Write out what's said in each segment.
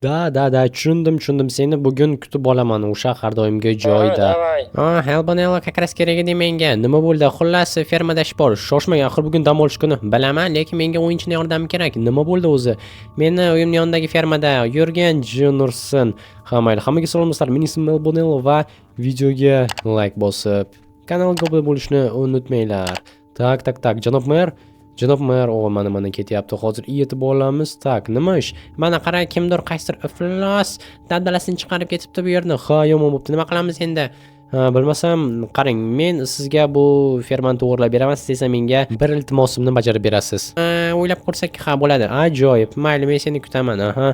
Да, да, да, tushundim, tushundim. Seni bugun kutib olaman o'sha har doimgi joyda. Давай. Ah, Elbonello как раз kerak edi menga. Nima bo'ldi? Xullas, fermada ish bor. Shoshmang, axir bugun dam olish kuni. Bilaman, lekin menga o'yinchini yordami kerak. Nima bo'ldi o'zi? Meni uyimni yonidagi fermada yurgan jin ursin. Ha, mayli, hammaga salom do'stlar. Mening ismim Elbonello va videoga like bosib, kanalga obuna bo'lishni unutmanglar. Так, так, так, janob mer. Janob mer, o mana mana ketyapti. Hozir yetib olamiz. Так, nima ish? Mana qara, kimdir qaysidir iflos dabdalasini chiqarib ketibdi bu yerni. Ha, yomon bo'pti. Nima qilamiz endi? Ha, bilmasam, qarang, men sizga bu fermani to'g'irlab beraman, siz esa menga bir iltimosimni bajarib berasiz. Ha, o'ylab ko'rsak, ha, bo'ladi. Ajoyib. Mayli, men seni kutaman. Aha.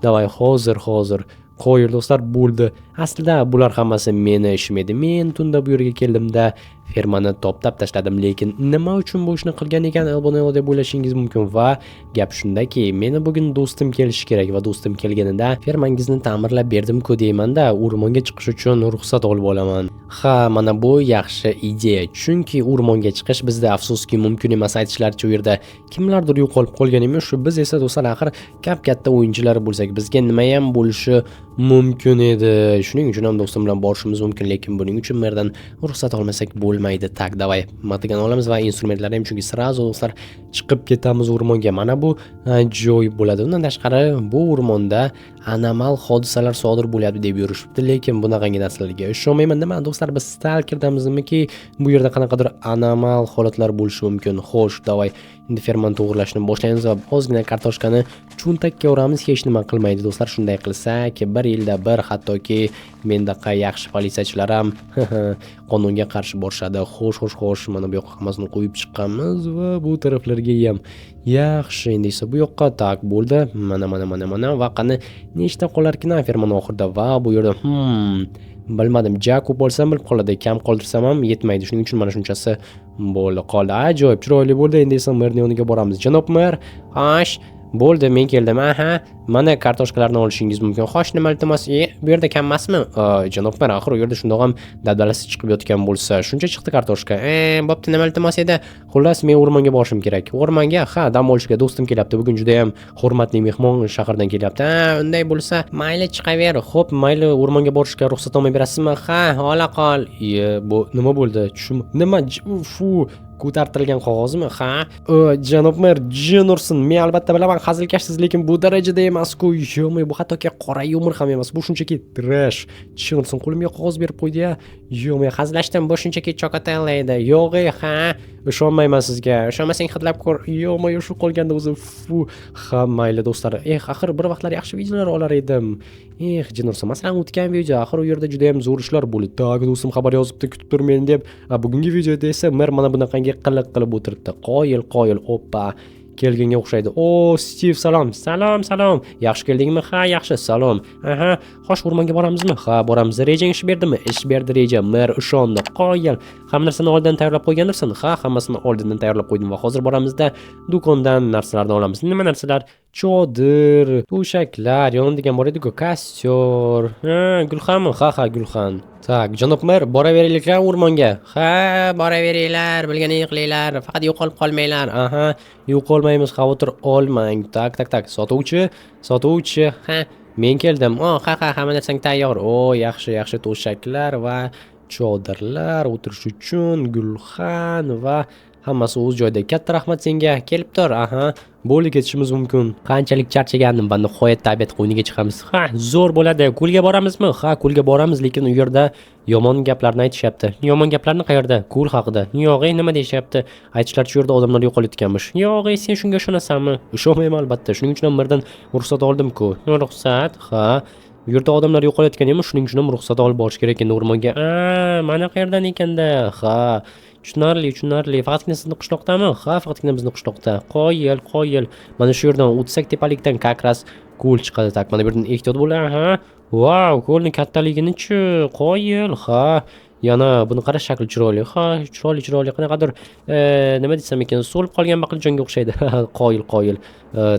Давай, hozir, hozir. Qo'yir do'stlar, bo'ldi. Aslida bular hammasi meni ishim edi. Men tunda bu yerga keldimda fermani toptab tashladim, lekin nima uchun bu ishni qilgan ekan Elbonello deb o'ylashingiz mumkin va gap shundaki, meni bugun do'stim kelishi kerak va do'stim kelganida fermangizni ta'mirlab berdim-ku deymanda, o'rmonga chiqish uchun ruxsat olib olaman. Ha, mana bu yaxshi ideya, chunki o'rmonga chiqish bizda afsuski mumkin emas. Aytishlaricha, u yerda kimlardir yo'qolib qolgan emish. Biz esa do'stlar, axir kap-katta o'yinchilar bo'lsak, bizga nimayam bo'lishi mumkin edi. Shuning uchun ham do'stim bilan borishimiz mumkin, lekin buning uchun merdan ruxsat olmasak bo'lmaydi. Так, давай, мотыга ni olamiz va instrumentlarni ham, chunki сразу do'stlar chiqib ketamiz o'rmonga. Mana bu ajoyib bo'ladi. Undan tashqari, bu o'rmonda anomal hodisalar sodir bo'lyapti deb yurishibdi, lekin bunaqangi narsalarga ishonmayman. Nima do'stlar, biz stalkerdamizmiki, bu yerda qanaqadir anomal holatlar bo'lishi mumkin? Xo'sh, давай, endi fermani to'g'irlashni boshlaymiz va ozgina kartoshkani cho'ntakka uramiz, hech nima qilmaydi do'stlar. Shunday qilsak, bir yilda bir hattoki mendaqa yaxshi politsiyachilar ham qonunga qarshi borishadi. Xo'sh, xo'sh, xo'sh, mana bu yoqqa hammasini qo'yib chiqqanmiz va bu taraflarga ham. Yaxshi, endi esa bu yoqqa так bo'ldi. Mana, mana, mana, mana va qani nechta qolarkin fermani oxirida va bu yerda bilmadim, ja ko'p olsam bilib qoladi, kam qoldirsam ham yetmaydi. Shuning uchun mana shunchasi bo'ldi, qoldi. Ajoyib, chiroyli bo'ldi. Endi esa merning yoniga boramiz. Janob mer, xo'sh, bo'ldi, men keldim. Aha, mana kartoshkalarni olishingiz mumkin. Xo'sh, nima iltimos? E, bu yerda kam emasmi? Janob mer, axir u yerda shundoq ham dabdalasi chiqib yotgan bo'lsa, shuncha chiqdi kartoshka. E, bo'pti, nima iltimos edi? Xullas, men o'rmonga borishim kerak. O'rmonga? Ha, dam olishga do'stim kelyapti. Bugun juda ham hurmatli mehmon shahardan kelyapti. Ha, unday bo'lsa, mayli, chiqaver. Xo'p, mayli, o'rmonga borishga ruxsatnoma berasizmi? Ha, ola qol. Iye, bu nima bo'ldi? Tushum. Nima? Fu, ko'tartirilgan qog'ozmi? Ha? Janob mer, jin ursin. Men albatta bilaman, hazilkashsiz, lekin bu darajada emas-ku. Yo'q, bu hattoki qora yumor ham emas. Bu shunchaki trash. Jin ursin, qo'limga qog'oz berib qo'ydi-ya. Yo'q, men hazillashdim, bu shunchaki chokotella edi. Yo'q, ey, ha, ishonmayman sizga. Ishonmasang hidlab ko'r. Yo'q, men shu qolganda o'zi fu. Ha, mayli do'stlar. Eh, axir bir vaqtlar yaxshi videolar olar edim. Eh, jin ursin. Masalan, o'tgan video, axir u yerda juda ham zo'r ishlar bo'ldi. Так, do'stim xabar yozibdi, kutib tur meni deb. Bugungi videoda esa mer mana bunaqangi qiliq qilib o'tiribdi. Qoyil, qoyil, oppa. Kelganga o'xshaydi. O, Stiv, salom. Salom, salom. Yaxshi keldingmi? Ha, yaxshi. Salom. Aha, xo'sh, o'rmonga boramizmi? Ha, boramiz. Rejang ish berdimi? Ish berdi reja. Mer ishondi. Qoyil. Hamma narsani oldindan tayyorlab qo'ygandirsan? Ha, hammasini oldindan tayyorlab qo'ydim va hozir boramizda do'kondan narsalarni olamiz. Nima narsalar? Chodir, to'shaklar, yonadigan bor edi-ku, костёр. Ha, gulxanmi? Ha, ha, gulxan. Так, janob mer, boraverayliklar o'rmonga. Ha, boraveringlar, bilganingni qilinglar, faqat yo'qolib qolmanglar. Aha, yo'qolmaymiz, xavotir olmang. Так, так, так, sotuvchi, sotuvchi. Ha, men keldim. O, ha, ha, hamma narsang tayyor. O, yaxshi, yaxshi, to'shaklar va chodirlar, o'tirish uchun gulxan va hammasi o'z joyida. Katta rahmat senga. Kelib tur. Aha, bo'ldi, ketishimiz mumkin. Qanchalik charchagandim va nihoyat tabiat qo'yniga chiqamiz. Ha, zo'r bo'ladi. Ko'lga boramizmi? Ha, ko'lga boramiz, lekin u yerda yomon gaplarni aytishyapti. Yomon gaplarni qayerda? Ko'l haqida. Yo'q, ey, nima deyishyapti? Aytishlaricha, u yerda odamlar yo'qolayotganmish. Yo'q, ey, sen shunga ishonasanmi? Ishonmayman albatta. Shuning uchun ham birdan ruxsat oldim-ku. Ruxsat? Ha. U yerda odamlar yo'qolayotgan emish, shuning uchun ham ruxsat olib borish kerak endi o'rmonga. A, mana qayerdan ekanda. Ha. Tushunarli, tushunarli. Faqatgina sizni qishloqdami? Ha, faqatgina bizni qishloqda. Qoyil, qoyil. Mana shu yerdan o'tsak tepalikdan как раз ko'l chiqadi. Так, mana bu yerdan ehtiyot bo'l. Aha. Vau, ko'lning kattaligini-chi. Qoyil, ha. Yana buni qara, shakli chiroyli. Ha, chiroyli, chiroyli. Qanaqadir, nima desam ekan, so'lib qolgan baqlajonga o'xshaydi. Qoyil, qoyil.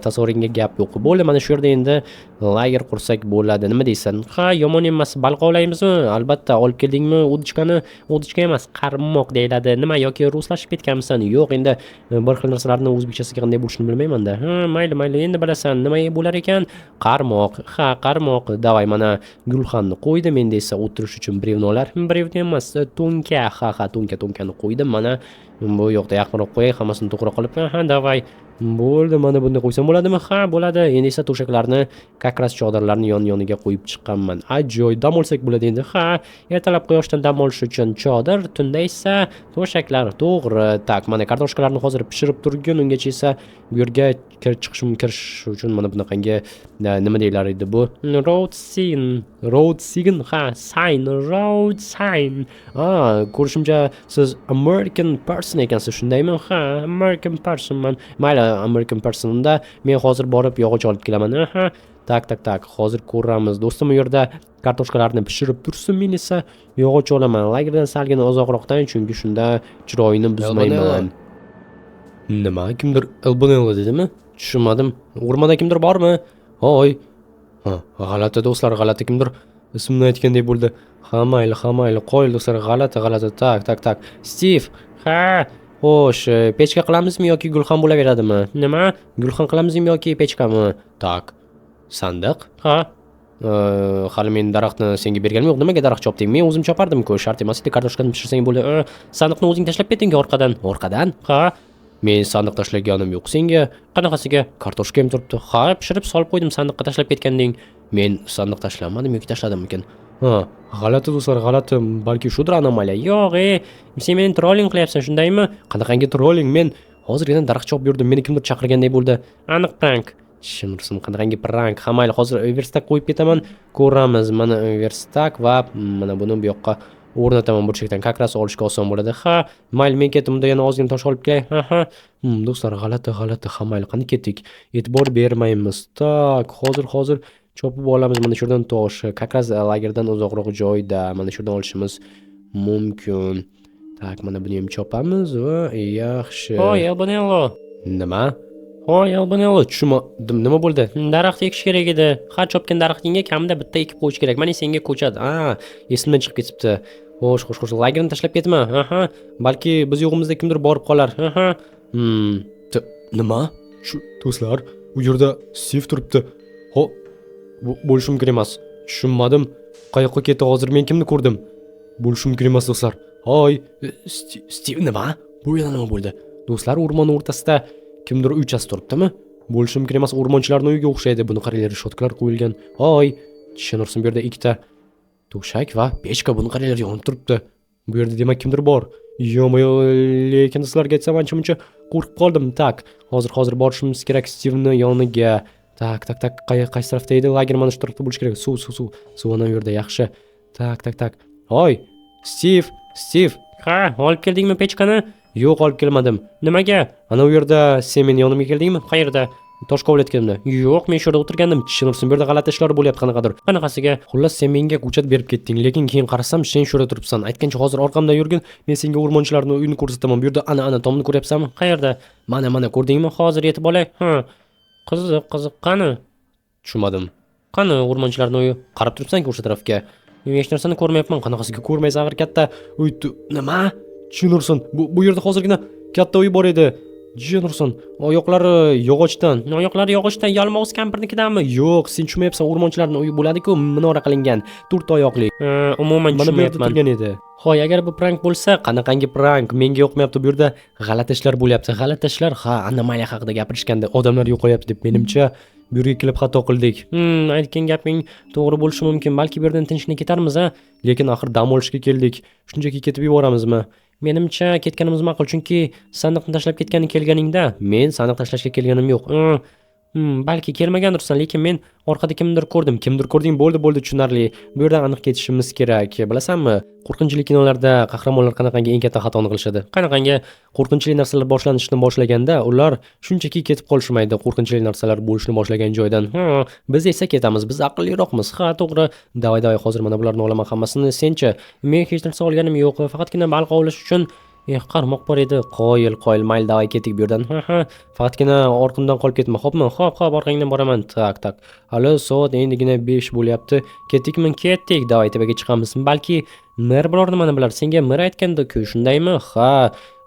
Tasavvuringga gap yo'q. Bo'ldi, mana shu yerda endi Lager qursak bo'ladi. Nima deysan? Ha, yomon emas. Baliq ovlaymizmi? Albatta, olib keldingmi удочка ni? Удочка emas, qarmoq deyiladi. Nima, yoki ruslashib ketganmisan? Yo'q, endi bir xil narsalarni o'zbekchasiga qanday bo'lishini bilmayman-da. Ha, mayli, mayli, endi bilasan. Nima bo'lar ekan? Qarmoq. Ha, qarmoq. Давай, mana gulxanni qo'ydim. Endi esa o'tirish uchun бревно lar. Бревно emas, to'nka. Ha, ha, to'nka, to'nkani qo'ydim. Mana bu yoqda yaqinroq qo'yay, hammasini to'g'ri qilib. Ha, давай. Bo'ldi, mana bunday qo'ysam bo'ladimi? Ha, bo'ladi. Endi esa to'shaklarni, как раз chodirlarni yon-yoniga qo'yib chiqqanman. Ajoyib, dam olsak bo'ladi endi. Ha, ertalab quyoshdan dam olish uchun chodir, tunda esa to'shaklar. To'g'ri. Так, mana kartoshkalarni hozir pishirib turgin, ungacha esa bu yerga chiqishim kirish uchun mana bunaqangi nima deyilar edi bu? Road sign, road sign, ha, sign, road sign. Ha, ko'rishimcha siz American person ekansiz, shundaymi? Ha, American personman. Mayli, American person unda men hozir borib yog'och olib kelaman. Aha. Так, так, так, hozir ko'ramiz. Do'stim u yerda kartoshkalarni pishirib tursin, men esa yog'och olaman. Lagerdan salgina uzoqroqdan, chunki shunda chiroyini buzmayman. Nima? Kimdir Elbonello dedimi? Tushunmadim. O'rmonda kimdir bormi? Hoy. Ha, g'alati, do'stlar, g'alati, kimdir ismini aytgandek bo'ldi. Ha, mayli, ha, mayli, qo'y, do'stlar, g'alati, g'alati. Так, так, так. Stiv, ha, xo'sh, pechka qilamizmi yoki gulxan bo'laveradimi? Nima? Gulxan qilamizmi yoki pechkami? Так. Sandiq? Ha. Hali men daraxtni senga berganim yo'q. Nimaga daraxt chopding? Men o'zim chopardim-ku. Shart emas edi, kartoshkani pishirsang bo'ldi. Sandiqni o'zing tashlab ketding orqadan. Orqadan? Ha. Men sandiq tashlaganim yo'q senga. Qanaqasiga? Kartoshka ham turibdi. Ha, pishirib solib qo'ydim, sandiqqa tashlab ketganding. Men sandiq tashlamadim yoki tashladimmikin? Ha, g'alati, do'stlar, g'alati. Balki shudir anomaliya. Yo'q, sen meni trolling qilyapsan, shundaymi? Qanaqangi trolling? Men hozirgina daraxt chopib yurdim. Meni kimdir chaqirgandek bo'ldi. Aniq prank. Chin ursin, qanaqangi prank? Ha, mayli, hozir верстак qo'yib ketaman. Ko'ramiz. Mana верстак va mana buni bu yoqqa o'rnataman burchakdan. Как раз olishga oson bo'ladi. Ha, mayli, men ketdim. Unda yana ozgina tosh olib kelay. Ha, ha. Do'stlar, g'alati, g'alati. Ha, mayli, qani ketdik. E'tibor bermaymiz. Так, hozir, hozir chopib olamiz mana shu yerdan tosh. Как раз lagerdan uzoqroq joyda. Mana shu yerdan olishimiz mumkin. Так, mana buni ham chopamiz va yaxshi. Hoy, Elbonello. Nima? Hoy, Elbonello, tushunmadim. Nima bo'ldi? Daraxt ekish kerak edi. Har chopgan daraxtingga kamida bitta ekib qo'yish kerak. Mana senga ko'chat. Ha, esimdan chiqib ketibdi. Xo'sh, xo'sh, xo'sh. Lagerni tashlab ketma. Aha. Balki biz yo'g'imizda kimdir borib qolar. Aha. Nima? Shu do'stlar, u yerda Stiv turibdi. Ho, bo'lishi mumkin emas. Tushunmadim. Qayoqqa ketdi hozir? Men kimni ko'rdim? Bo'lishi mumkin emas, do'stlar. Hoy, Stiv nima? Bu yerda nima bo'ldi? Do'stlar, o'rmon o'rtasida kimdir uychasi turibdimi? Bo'lishi mumkin emas, o'rmonchilarning uyiga o'xshaydi. Buni qaranglar, решётка lar qo'yilgan. Hoy, chin ursin, bu yerda ikkita to'shak va pechka, buni qaranglar, yonib turibdi. Bu yerda demak kimdir bor. Yo'q, lekin sizlarga aytsam, ancha muncha qo'rqib qoldim. Так, hozir, hozir borishimiz kerak Stivni yoniga. Так, так, так, qaysi tarafda edi? Lager mana shu tarafda bo'lishi kerak. Suv, suv, suv. Suv ana u yerda, yaxshi. Так, так, так. Hoy, Stiv, Stiv. Ha, olib keldingmi pechkani? Yo'q, olib kelmadim. Nimaga? Ana u yerda sen meni yonimga keldingmi? Qayerda? Tosh kovlayotganimda. Yo'q, men shu yerda o'tirgandim. Chin ursin, bu yerda g'alati ishlar bo'lyapti qanaqadir. Qanaqasiga? Xullas, sen menga ko'chat berib ketding, lekin keyin qarasam, sen shu yerda turibsan. Aytgancha, hozir orqamdan yurgin, men senga o'rmonchilarning uyini ko'rsataman. Bu yerda ana, ana tomni ko'ryapsanmi? Qayerda? Mana, mana, ko'rdingmi? Hozir yetib olay. Ha. Qiziq, qiziq. Qani? Tushunmadim. Qani o'rmonchilarning uyi? Qarab turibsan-ku o'sha tarafga. Men hech narsani ko'rmayapman. Qanaqasiga ko'rmaysan, axir katta uy nima? Chin ursin. Bu yerda hozirgina katta uy bor edi. Jin ursin. Oyoqlari yog'ochdan. Oyoqlari yog'ochdan, yalmog'iz kampirnikidanmi? Yo'q, sen tushunmayapsan. O'rmonchilarning uyi bo'ladi-ku, minora qilingan, to'rtta oyoqli. Umuman Mana bu yerda tushunmayapman. turgan edi. Hoy, agar bu prank bo'lsa, Qanaqangi prank? Menga yoqmayapti, bu yerda g'alati ishlar bo'lyapti. G'alati ishlar, ha, anomaliya haqida gapirishganda odamlar yo'qolyapti deb menimcha bu yerga kelib xato qildik. Aytgan gaping to'g'ri bo'lishi mumkin. Balki bu yerdan tinchgina ketarmiz, a? Lekin axir dam olishga keldik. Shunchaki ketib yuboramizmi? Menimcha ketganimiz ma'qul, chunki sandiqni tashlab ketgani kelganingda Men sandiq tashlashga kelganim yo'q. Balki kelmagandirsan, lekin men orqada kimnidir ko'rdim. Kimdir ko'rding? Bo'ldi, bo'ldi, tushunarli. Bu yerdan aniq ketishimiz kerak. Bilasanmi, qo'rqinchli kinolarda qahramonlar qanaqangi eng katta xatoni qilishadi? Qanaqangi? Qo'rqinchli narsalar boshlanishni boshlaganda ular shunchaki ketib qolishmaydi qo'rqinchli narsalar bo'lishni boshlagan joydan. Ha, biz esa ketamiz, biz aqlliroqmiz. Ha, to'g'ri. Давай, давай, hozir mana bularni olaman hammasini. Senchi? Men hech narsa olganim yo'q. Faqatgina baliq ovlash uchun Eh, qarmoq bor edi. Qoyil, qoyil, mayli, давай, ketdik bu yerdan. Ha, faqatgina orqamdan qolib ketma, xo'pmi? Xo'p, orqangdan boraman. Так, так. Hali soat endigina 5 bo'lyapti. Ketdikmi? Ketdik. Давай, tepaga chiqamiz. Balki mer biror nimani bilar. Senga mer aytgandi-ku, shundaymi? Ha,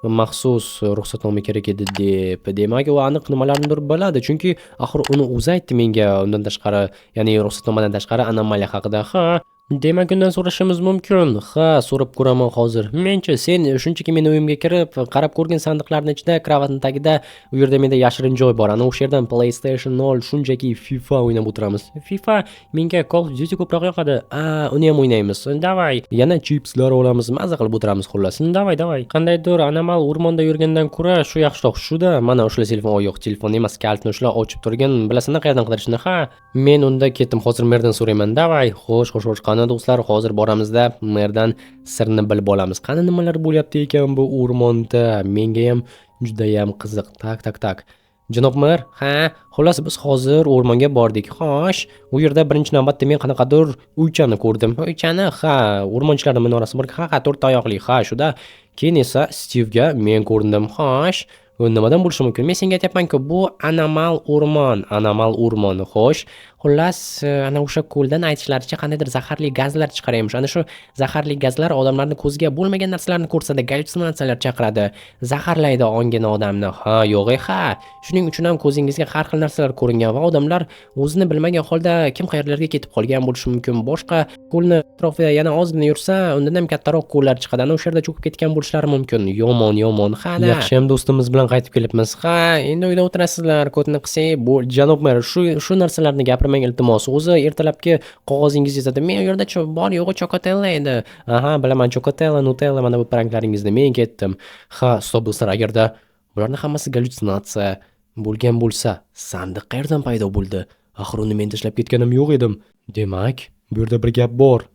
maxsus ruxsatnoma kerak edi deb. Demak, u aniq nimalarnidir biladi, chunki axir uni o'zi aytdi menga undan tashqari, ya'ni ruxsatnomadan tashqari anomaliya haqida. Ha, demak, undan so'rashimiz mumkin. Ha, so'rab ko'raman hozir. Menchi, sen shunchaki meni uyimga kirib, qarab ko'rgin sandiqlarni ichida, kravatni tagida, u yerda menda yashirin joy bor. Ana o'sha yerdan PlayStation 0, shunchaki FIFA o'ynab o'tiramiz. FIFA, menga Call of Duty ko'proq yoqadi. A, uni ham o'ynaymiz. Давай. Yana chipslar olamiz, maza qilib o'tiramiz xullas. Давай, давай. Qandaydir anomal o'rmonda yurgandan ko'ra shu yaxshiroq. Shuda, mana o'sha telefon, yo'q, telefon emas, kalitni ushlab ochib turgin, bilasan qayerdan qidirishni. Ha, Men unda ketdim, hozir merdan so'rayman. Давай. Xo'sh, xo'sh, xo'sh, qani do'stlar, hozir boramizda merdan sirni bilib olamiz. Qani, nimalar bo'lyapti ekan bu o'rmonda? Menga ham judayam qiziq. Так, так, так. Janob mer, ha, xullas, biz hozir o'rmonga bordik. Xo'sh, u yerda birinchi navbatda men qanaqadir uychani ko'rdim. Uychani, ha, o'rmonchilarning minorasi bor. Ha, to'rtta oyoqli, ha, shuda. Keyin esa Stivga men ko'rindim. Xo'sh, bu nimadan bo'lishi mumkin? Men senga aytyapman-ku, bu anomal o'rmon, anomal o'rmon. Xo'sh, xullas, ana o'sha ko'ldan aytishlaricha qandaydir zaharli gazlar chiqar emish. Ana shu zaharli gazlar odamlarni ko'ziga bo'lmagan narsalarni ko'rsatadi, gallyutsinatsiyalar chaqiradi, zaharlaydi ongini odamni. Ha, yo'q, ha. Shuning uchun ham ko'zingizga har xil narsalar ko'ringan va odamlar o'zini bilmagan holda kim qayerlarga ketib qolgan bo'lishi mumkin. Boshqa ko'lni atrofida yana ozgina yursa, undan ham kattaroq ko'llar chiqadi. Ana o'sha yerda cho'kib ketgan bo'lishlari mumkin. Yomon, yomon. Ha, yaxshi ham do'stimiz bilan qaytib kelibmiz. Ha, endi uyda o'tirasizlar, ko'tni qisib. Bu janob mer, shu narsalarni gapirmang, iltimos. O'zi ertalabki qog'ozingiz yetadi. Men u yerda bor yo'g'i Chocotella edi. Aha, bilaman, Chocotella, Nutella, mana bu pranklaringizni. Men ketdim. Ha, стоп, do'stlar, agarda bularni hammasi gallyutsinatsiya bo'lgan bo'lsa, sandiq qayerdan paydo bo'ldi? Axir uni men tashlab ketganim yo'q edim. Demak, bu yerda bir gap bor.